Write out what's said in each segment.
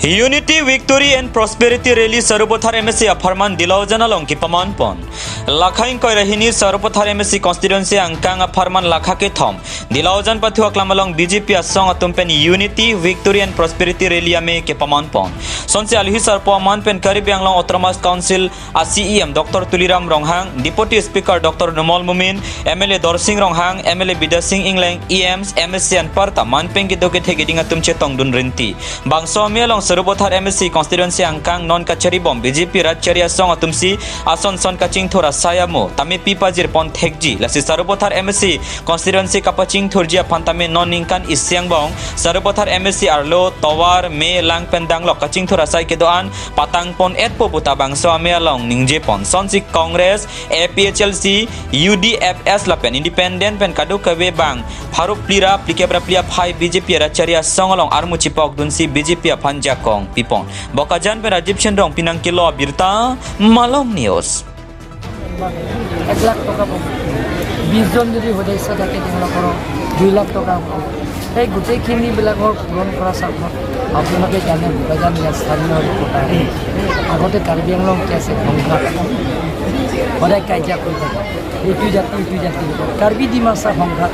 Unity, Victory and Prosperity Rally Sarupathar MAC Pharman Dilawjan along ki paman pon. Lakhaing Koirahini Sarupathar MAC constituency angkang Pharman Lakha ke thom. Dilawjan Pathua Klamalong BJP asong atumpen Unity, Victory and Prosperity Rally ame ke paman pon. Sonse alhi sarpo man pen Karbi Anglong Autonomous Council a CEM Dr. Tuliram Ronghang, Deputy Speaker Dr. Numal Mumin, MLA Dorsing Ronghang, MLA Bidasing Ingleng, EMs, MSC and Parta manpeng ki doke thegeding atumche tongdun rinti. Bangso ame along Sarupathar MSC constituency angkang non kachari bom BJP Rajcharia song atumsi ason son kaching thora sayamo tami pipajir pon thekji lasi Sarupathar MSC constituency kapaching thurjia phantame non ningkan isyang bong Sarupathar MSC arlo tawar me lang pendang lok kaching thora sai kedoan patang pon et poputa bangso ame along ningje pon sonsi Congress APHLC UDFS lapen independent pen kadu kabe bang Faruk plira plikebra plia phai BJP Rajcharia song along armuchi pok dunsi BJP phanja kong pipon bokajan pen Rajib Chendrong Pinang Kilo Birta Malong News. 1 lakh টকা পাব। 20জন যদি সদস্য থাকে, তেওঁলোকৰ 2 লাখ টকা পাব। সেই গোটেইখিনিবিলাকৰ পূৰণ কৰা স্বাৰ্থত আপোনালোকে জানে, বোকাজান ইয়াত স্থানীয় ৰিপৰ্টাৰ। আগতে কাৰ্বি আংলং কি আছে, সংঘাত, সদায় কাজিয়া কৰি থাকে এইটো জাতি ইটো জাতিৰ লগত। কাৰ্বি ডিমাচা সংঘাত,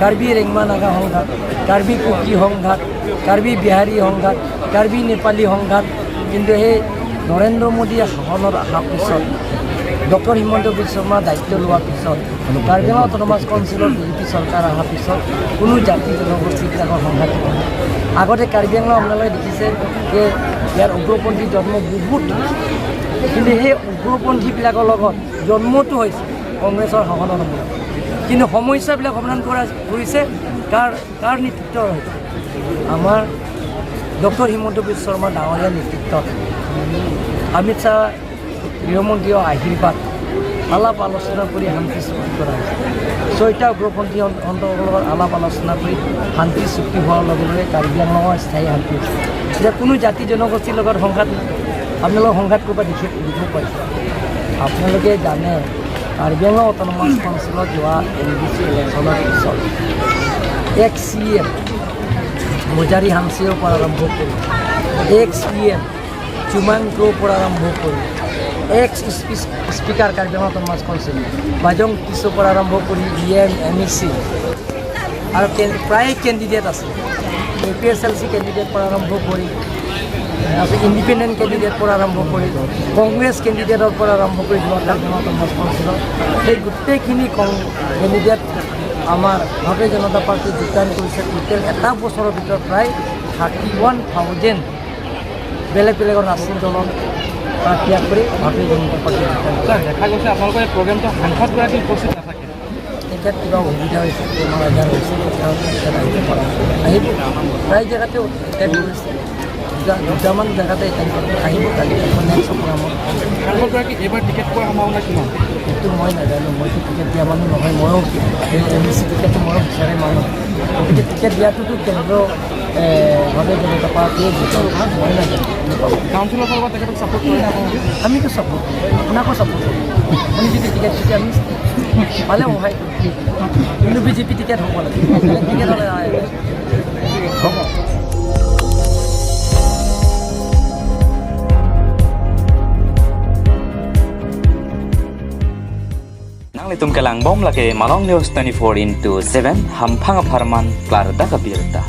কাৰ্বি ৰেংমা নাগা সংঘাত, কাৰ্বি কুকি সংঘাত, কাৰ্বি বিহাৰী সংঘাত, কাৰ্বি নেপালী সংঘাত। কিন্তু সেই নৰেন্দ্ৰ মোদীয়ে শাসনত অহাৰ পিছত, ডক্টৰ হিমন্ত বিশ্ব শৰ্মা দায়িত্ব লোৱাৰ পিছত, কাৰ্বি আংলং অট'নমাছ কাউন্সিলৰ বিজেপি চৰকাৰ অহাৰ পিছত কোনো জাতি জনগোষ্ঠীবিলাকৰ সংঘাত নহয়। আগতে কাৰ্বি আংলং আপোনালোকে দেখিছে যে ইয়াৰ উগ্ৰপন্থী জন্ম বহুত, কিন্তু সেই উগ্ৰপন্থীবিলাকৰ লগত জন্মটো হৈছে কংগ্ৰেছৰ শাসনৰ সময়ত, কিন্তু সমস্যাবিলাক সমাধান কৰিছে কাৰ কাৰ নেতৃত্ব হৈছে? আমাৰ ডক্টৰ হিমন্ত বিশ্ব শৰ্মা ডাঙৰীয়াৰ নেতৃত্বত, অমিত শ্বাহ গৃহমন্ত্ৰীৰ আশীৰ্বাদ, আলাপ আলোচনা কৰি শান্তি চুক্তি কৰা হৈছে। ছয়টা উগ্ৰপন্থী সন্ত্ৰাসৰ লগত আলাপ আলোচনা কৰি শান্তি চুক্তি হোৱাৰ লগে লগে কাৰ্বি আংলঙৰ স্থায়ী শান্তি হৈছে। এতিয়া কোনো জাতি জনগোষ্ঠীৰ লগত সংঘাত নাই। আপোনালোক সংঘাত ক'ৰবাত দেখিব পাইছে? আপোনালোকে জানে, কাৰ্বি আংলং অট'নমাছ কাউন্সিলত যোৱা এনডিচি ইলেকশ্যনৰ পিছত এক্স চি এম মোজাৰি হামচিৰ পৰা আৰম্ভ কৰি, এক্স ই এম চুমাংটোৰ পৰা আৰম্ভ কৰি, ex speaker Karbi Anglong autonomous council Bajong টিছ'ৰ পৰা আৰম্ভ কৰি E M, M E C আৰু প্ৰায় কেণ্ডিডেট আছে, A P S L C candidate পৰা আৰম্ভ কৰি, তাৰপিছত ইণ্ডিপেণ্ডেণ্ট কেণ্ডিডেট পৰা আৰম্ভ কৰি, কংগ্ৰেছ কেণ্ডিডেটৰ পৰা আৰম্ভ কৰি, যোৱা কাৰ্বি আংলং অট'নমাছ কাউন্সিলত সেই গোটেইখিনি কেণ্ডিডেট আমাৰ ভাৰতীয় জনতা পাৰ্টীয়ে যোগদান কৰিছে। টোটেল এটা বছৰৰ ভিতৰত প্ৰায় 31,000 বেলেগ বেলেগৰ ৰাজনৈতিক দলত ত্যাগ কৰি ভাৰতীয় জনতা পাৰ্টীত যোগদান কৰিছে। ছাৰ, দেখা গৈছে আপোনালোকৰ এই প্ৰগ্ৰেমটো সাংসদগৰাকী উপস্থিত নাথাকে। তেখেত কিবা অসুবিধা হৈছে, বেমাৰ আজাৰ হৈছে, সেইকাৰণে তেখেত আহিব পৰা নাই। আহিব, প্ৰায় জেগাতে এটেণ্ড কৰিছে, দুটামান জেগাতে এটেণ্ড কৰিব, আহিব কালি আকৌ নেক্সট প্ৰগ্ৰামত। সাংসদগৰাকী এইবাৰ টিকেট পোৱাৰ সম্ভাৱনা কিমান? সেইটো মই নাজানো। মইতো টিকেট দিয়া মানুহ নহয়। ময়ো সেই এম ই চি টিকেটটো ময়ো বিচাৰে মানুহ। গতিকে টিকেট দিয়াটোতো কেন্দ্ৰ ভাৰতীয় জনতা পাৰ্টীয়ে দিছে, মই নাজানো। কাউন্সিলৰ ফালৰ পৰা তেখেতক ছাপোৰ্ট কৰে নে আপোনালোকে? আমিতো ছাপোৰ্ট কৰোঁ, আপোনাকো ছাপোৰ্ট কৰোঁ। আপুনি যদি টিকেট দিছে, আমি পালে সহায় কৰিম, কিন্তু বিজেপি টিকেট হ'ব লাগে, বেলেগ টিকেট হ'লে হ'ব। Nang litum kalang bom lake Malong News 24 into 7 hampang farman klar da kabirta.